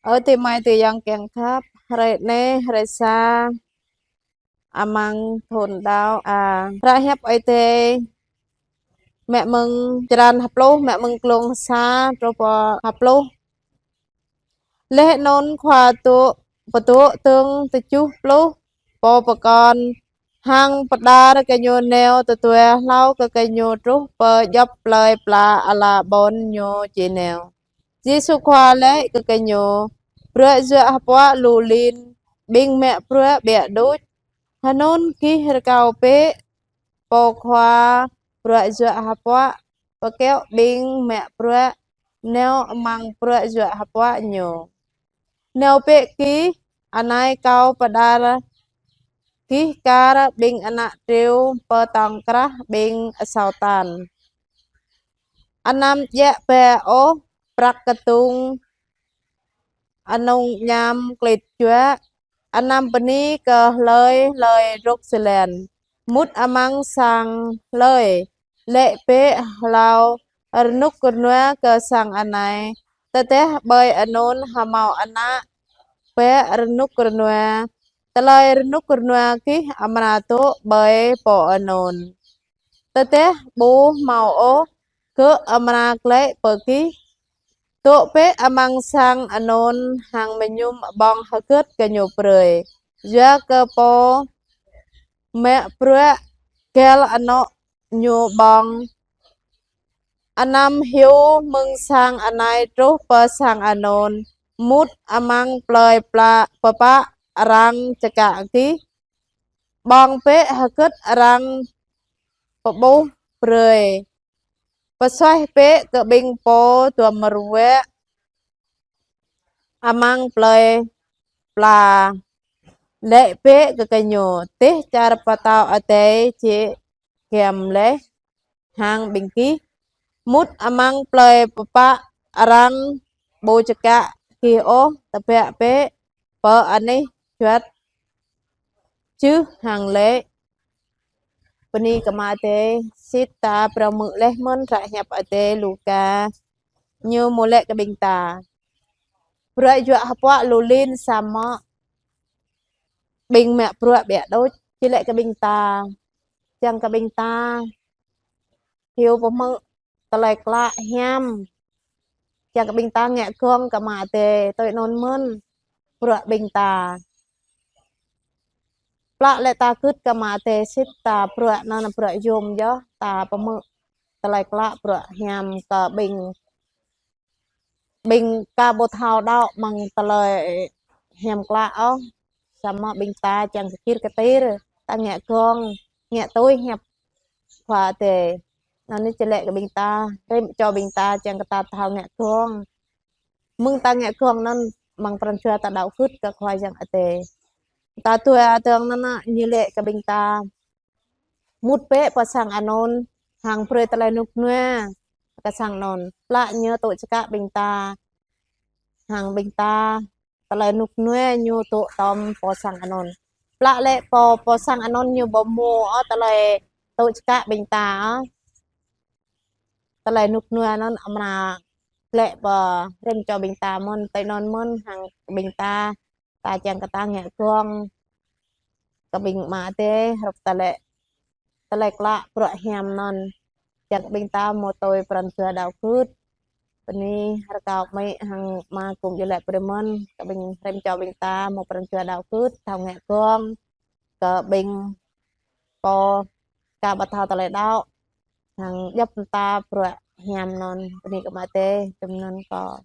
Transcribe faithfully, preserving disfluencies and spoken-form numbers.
Ơ adơi amai adơi ayŏng kiăng khăp, hrơi anai, hrơi sa, amăng thun đăo a. Hră hiăp Ơi Adai mă mơ̆ng črăn ha pluh, mă mơ̆ng klông sa truh pơ ha pluh. Laih anŭn Khua dŏ pơdŏ tơ̆ng tơjuh pluh pô pơkŏn hăng pơđar gơñu nao tơdue hlâo kơ gơñu truh pơ djŏp plơi pla ala ƀôn Ñu či nao. Yêsu Khua laĭ kơ gơñu: Bruă yuă hơpuă lu lin, ƀing mă bruă ƀiă đôč. Hơnŭn gih rơkâo bĕ pô khua bruă yuă hơpuă pơkiaŏ ƀing mă bruă nao amăng bruă yuă hơpuă ñu. Nao bĕ gih, anai Kâo pơđar gih kar ƀing ană triu pơ tŏng krah ƀing asâo tan. Anăm djă ba ôh prăk kơdung anŭng añăm klĭt juă, anăm bơni kơ hlơi hlơi rŏk jơlan. Mŭt amăng sang hlơi, laĭ bĕ hlâo rơnŭk rơnua kơ sang anai: Tơdah ƀơi anŭn hơmâo ană bă rơnŭk rơnua, tơlơi rơnŭk rơnua gih amra dŏ ƀơi pô anŭn. Tơdah ƀu hơmâo ôh, gơ̆ amra glaĭ pơ gih. Dŏ bĕ amăng sang anŭn hăng mơñum ƀơ̆ng hơgĕt gơñu brơi, yua kơ pô mă bruă găl anŏ ñu ƀơ̆ng. Anăm hyu mơ̆ng sang anai truh pơ sang anŭn, mŭt amăng plơi pla pơpă arăng čơkă gih, ƀơ̆ng bĕ hơgĕt arăng pơƀuh brơi. Pơsuaih bĕ kơ ƀing pô duăm ruă amăng plơi pla, laĭ bĕ kơ gơñu: Dêh čar Pơtao Adai jĕ giăm laih hăng ƀing gih. Mŭt amăng plơi pơpă arăng ƀu čơkă gih ôh, tơbiă bĕ pơ anih juăt jưh hăng laĭ: Bơni kơ Ama Adai. Sĭt ta phrâo hmư̆ laih mơ̆n hră hiăp Adai Luka. Ñu hmâo laĭ kơ ƀing ta: Bruă yuă hơpuă lu lin, samơ̆ ƀing mă bruă ƀiă đôč. Či laĭ kơ ƀing ta, čang kơ ƀing ta hyu pơhmư̆ tơlơi klă hiam. Čang kơ ƀing ta ngă gơ̆ng kơ Ama Adai, tui anŭn mơ̆n bruă ƀing ta. Plă laĭ ta gưt kơ Ama Adai sĭt ta bruă anŭn bruă yôm yơh, ta pơhmư̆ tơlơi klă bruă hiam kơ ƀing, ƀing aka ƀu thâo đaŏ mơ̆ng tơlơi hiam klă ôh. Samơ̆ ƀing ta čang kơ kir kơtir, ta ngă gơ̆ng, ngă tui hiăp Khua Adai. Anŭn anai či laĭ kơ ƀing ta, rĭm čô ƀing ta čang kơ ta thâo ngă gơ̆ng. Mơ̆ng ta ngă gơ̆ng anŭn mơ̆ng pran jua ta đaŏ gưt kơ Khua Yang Adai. Ta tui adơ̆ng anŭn ñu laĭ kơ ƀing ta: Mŭt bĕ pơ sang anŭn hăng brơi tơlơi rơnŭk rơnua kơ sang anŭn. Plă ñu dŏ čơkă ƀing ta hăng ƀing ta tơlơi rơnŭk rơnua ñu dŏ tŏm pơ sang anŭn. Plă laĭ pô, pơ sang anŭn ñu ƀu hmâo ôh tơlơi dŏ čơkă ƀing ta ôh. Tơlơi rơnŭk rơnua anŭn amra glaĭ pơ rĭm čô ƀing ta mơ̆n, tui anŭn mơ̆n hăng ƀing ta, ta čang kơ ta ngă gơ̆ng kơ ƀing Ama Adai, hrup tơlơi, tơlơi klă bruă hiam anŭn. Čang kơ ƀing ta hmâo tui pran jua đaŏ gưt. Bơni rơkâo amĭ hăng ama kơ djru laĭ brơi mơ̆n kơ ƀing rĭm čô ƀing ta hmâo pran jua đaŏ gưt, thâo ngă gơ̆ng kơ ƀing pô aka ƀu thâo tơlơi đaŏ hăng djŏp mơta bruă hiam anŭn. Bơni kơ Ama Adai, tui anŭn kơ